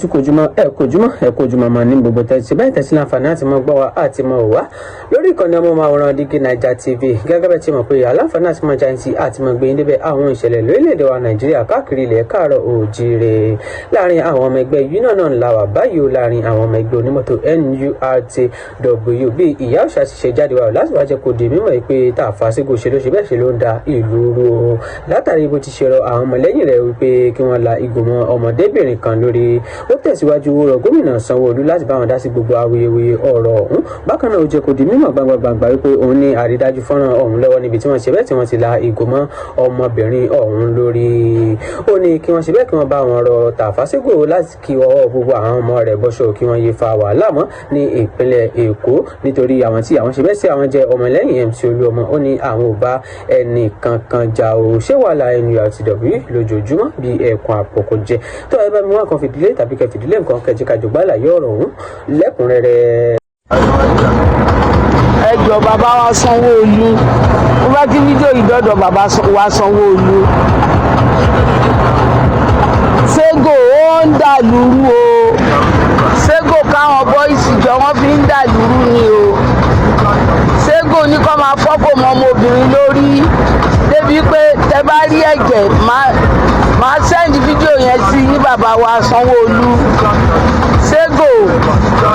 Tí kojúmọ́ ẹ, kojúmọ́ ẹ, kojúmọ́ máa ní gbogbo tẹ̀sí báyìí tẹ̀sí láǹfààní àti mọ́ gbọ́ wa àti mọ́ wá lórí ìkànnì ọmọ àwòrán Dígí Naija TV. Gẹ́gẹ́ bẹ́ẹ̀ ti mọ̀ pé aláǹfààní àti mọ́ jáǹtì àti mọ́ gbé yín débẹ̀ àwọn ìṣẹ̀lẹ̀ lórílẹ̀‐èdè wa Nàìjíríà, káàkiri ilẹ̀ káàárọ̀ òjíire. Láàrin àwọn ọmọ ẹgbẹ́ union náà la wà báyìí o. Láàrin àwọn ọmọ ẹgbẹ́ onímọ́tò NURTW, bí ìyá òṣà ti ṣe jáde wá láti wá jẹ́ kó di mímọ̀ pé Tàfàṣígò ṣe ló ṣe bẹ́ẹ̀ ṣe ló ń da ìlú rú o, látàrí bó ti ṣe rọ àwọn ọmọlẹ́yìn rẹ̀ wípé kí wọ́n la ìgò mọ́ ọmọdébìnrin kan lórí. Ó tẹ̀síwájú, rọ gómìnà Sanwó-Olú láti bá wọn dá sí gbogbo awuyewuye ọ̀rọ̀ ọ̀hún. Bákan náà, ó jẹ́ kó di mímọ̀ gbangba wípé òun ní àrídájú fọ́nrán ọ̀hún lọ́wọ́ níbi tí wọ́n ṣe bẹ́ẹ̀ tí wọ́n ti la ìgò mọ́ ọmọbìnrin ọ̀hún lórí. Ó ní kí wọ́n ṣe bẹ́ẹ̀ kí wọ́n bá wọn rọ Tàfàṣígò láti kí ọwọ́ gbogbo àwọn ọmọ rẹ̀ bọ́ṣọ, kí wọ́n yé fa wàhálà mọ́ ní ìpínlẹ̀ Èkó, nítorí àwọn tí àwọn ṣe bẹ́ẹ̀ sí àwọn jẹ́ ọmọlẹ́yìn MC Olúọmọ. Ó ní àwọn ò bá ẹnì kankan jà o. Ṣé wàhálà NURTW lójoojúmọ́ bí ẹ̀kún àpòkò jẹ tó? Ẹ bá mi wá kan fìdílé tàbí kẹ fìdílé nǹkan kẹjẹ kájọ gbálàyé ọ̀rọ̀ ọ̀hún lẹ́kùnrẹ́rẹ́. Ẹ jọ̀ọ́, bàbá wa Sanwó-Olú, mo bá kí fídíò yìí dọ́dọ̀ bàbá wa Sanwó-Olú. Ségò ó ń dàlúrú o. Ségò káwọn boys jọ, wọ́n fi ń dàlúrú ni o. Ségò ní kó máa fọ́kò mọ́ ọmọbìnrin lórí débi pé tẹ bá rí ẹ̀jẹ̀. Máa send fídíò yẹn sí ní bàbá wa Sanwó-Olú. Ségò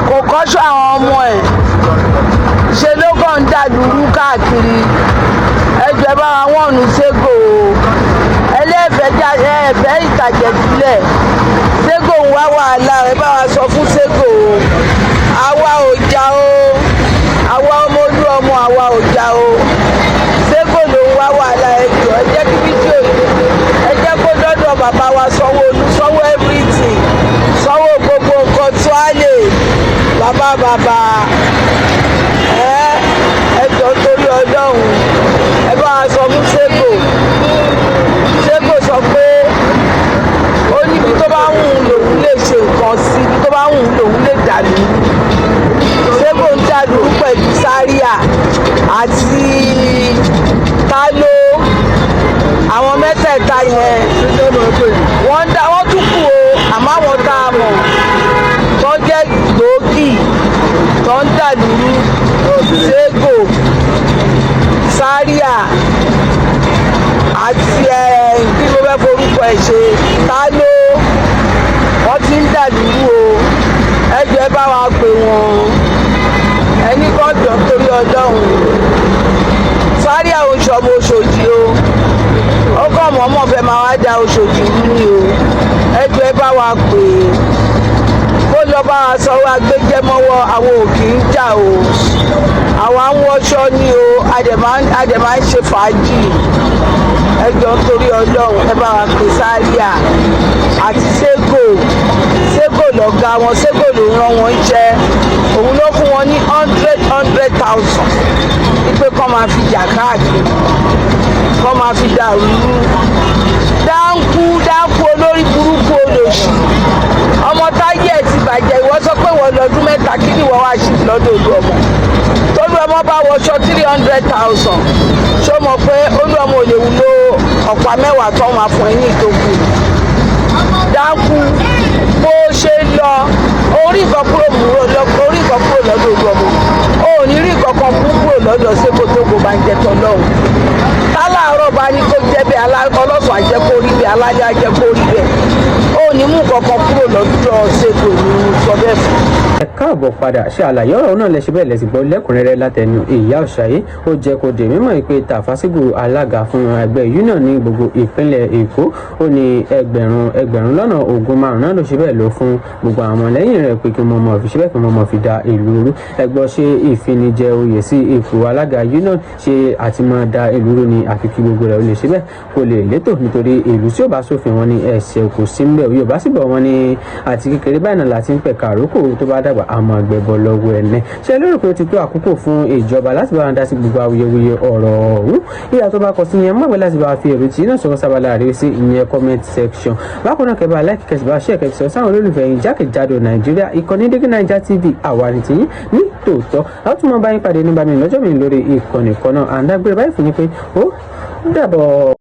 kò kọ́ṣọ́ àwọn ọmọ ẹ̀ ṣe ló kàn ń dàlúrú káàkiri. Ẹ jọ̀ọ́, ẹ bá wa warn Ségò o. Ẹlẹ́fẹ̀ẹ́ ẹ̀fẹ́ ìtàjẹ̀ sílẹ̀. Ségò ń wá wàhálà. Ẹ bá wa sọ fún Ségò o, àwa ò jà o. Àwa ọmọ olú ọmọ, àwa ò jà o. Ségò ló ń wá wàhálà. Ẹ jọ̀ọ́, ẹ jẹ́ kí fídíò yìí, ẹ jẹ́ kó dọ́dọ̀ bàbá wa Sanwó-Olú. Sanwó everything, sanwó gbogbo nǹkan tó á lè bàbá bàbá ẹ. Ẹ jọ̀ọ́, torí Ọlọ́run, ẹ bá wa sọ fún Ségò. Ségò sọ pé ó níbi tó bá wù ú lòun lè ṣe nǹkan sí, ibi tó bá wù ú lòun lè dàlú. Ségò ń dàlú pẹ̀lú Zaria àti Kálọ́. Àwọn mẹ́tẹ̀ẹ̀ta yẹn wọ́n ń dá, wọ́n tún kù o. Àmọ́ àwọn tá a mọ̀ tó jẹ́ gbòógì tó ń dàlúrú, Ségò, Zaria àti ẹ kí ló fẹ́ forúkọ ẹ̀ ṣe, Kálọ́, wọ́n ti ń dàlúrú o. Ẹ jọ̀ọ́, ẹ bá wa pè wọ́n. Ẹni kọ́ jọ, torí Ọlọ́run. Zaria ò ń ṣọmọ Òṣòdì o. Ó kàn mọ́mọ́ fẹ́ máa wá da Òṣòdì rú ni o. Ẹ jọ̀ọ́, ẹ bá wa pè é kó lọ bá wa sọ wá gbéjẹ́ mọ́wọ́. Àwọn ò kì í jà o. Àwa ń wọṣọ ni o, a dẹ̀ máa ń ṣe fàájì. Ẹ jọ̀ọ́, nítorí Ọlọ́run, ẹ bá wa pè Zaria àti Ségò. Ségò lọ̀gá wọn. Ségò ló rán wọn iṣẹ́. Òun ló fún wọn ní hundred hundred thousand wípé kọ́ máa fi jà káàkiri, kọ́ máa fi dàrú. Dáńkú dáńkú, olórí burúkú, olòṣì, ọmọ táyé ẹ̀ ti bàjẹ́. Ìwọ sọ pé wọ́n lọ́dún 3, kí ni ìwọ wá ṣe lọ́dọ̀ olú ọmọ? Tolú ọmọ bá wọṣọ 300,000, ṣó mọ̀ pé olú ọmọ ò lè wúlò ọ̀pá 10 tó máa fún ẹ ní ìtókù? Dáńkú, bó ṣe lọ orí nǹkan kúrò orí nǹkan kúrò lọ́dọ̀ olú ọmọ, o ò ní rí nǹkan kan kú kúrò lọ́dọ̀ Ségò tó kò bá ń jẹ tọ́lọ́hún. Tálàárọ̀ bá ní kó jẹ́ bẹ́ẹ̀, ọlọ́sàn á jẹ́ kó rí bẹ́ẹ̀, alálẹ́ á jẹ́ kó rí bẹ́ẹ̀. O ò ní mú nǹkan kan kúrò lọ́dọ̀ Ségò ní sọ bẹ́ẹ̀ fún. Ẹ káàbọ̀ padà. Ṣe àlàyé ọ̀rọ̀ náà lẹ́sẹ̀ bẹ́ẹ̀ lẹ́sìn gbọ́ lẹ́kùnrẹ́rẹ́ látẹnu ìyá ọ̀ṣáyé. Ó jẹ́ kó di mímọ̀ pé Tàfàṣígù, alága fún ẹgbẹ́ union ní gbogbo ìpínlẹ̀ Èkó, ó ní ẹgbẹ̀rún ẹgbẹ̀rún lọ́nà 25 náà ló ṣe bẹ́ẹ̀ ló fún gbogbo àwọn ọmọlẹ́yìn rẹ̀ pé kí wọ́n mọ̀ fi ṣe bẹ́ẹ̀, kí wọ́n mọ̀ fi da ìlú rú. Ẹgbọ́, ṣe ìfinijẹ oyè sí ipò alága union ṣe àti máa da ìlú rú ni, àfi kí gbogbo rẹ̀ ó lè ṣe bẹ́ẹ̀ kó lè létò? Nítorí ìlú tí ó bá sófin, wọn ní ẹsẹ̀ kò sí ń bẹ̀. Yorùbá sì bọ̀, wọ́n ní àti kékeré báyìí náà láti ń pẹ̀ka àrókò, tó bá dàgbà àmọ́ àgbẹ̀bọ̀ lọ́wọ́ ẹ̀ ní. Ṣe lérò pé ó ti tó àkókò fún ìjọba láti bá wọn dá sí gbogbo awuyewuye ọ̀rọ̀ ọ̀hún? Ìyá tó bá kọ sí yẹn mọ̀gbẹ́ láti bá fi èrò tí náà sọ̀rọ̀ sábàlá rẹ̀ sí ìyẹn comment section. Bákan náà, kẹ́ bá like, kẹ́ sì bá share, kẹ́ fi sọ sáwọn olólùfẹ́ yín jákèjádò Nàìjíríà. Ìkànnì Dígí Naija TV, àwa ní tiyín ní tòótọ́. A ó tún máa bá yín pàdé nígbà míì, lọ́jọ́ mi, lórí ìkànnì kan náà. À ń dágbére báyìí fún yín pé ó dàbọ̀.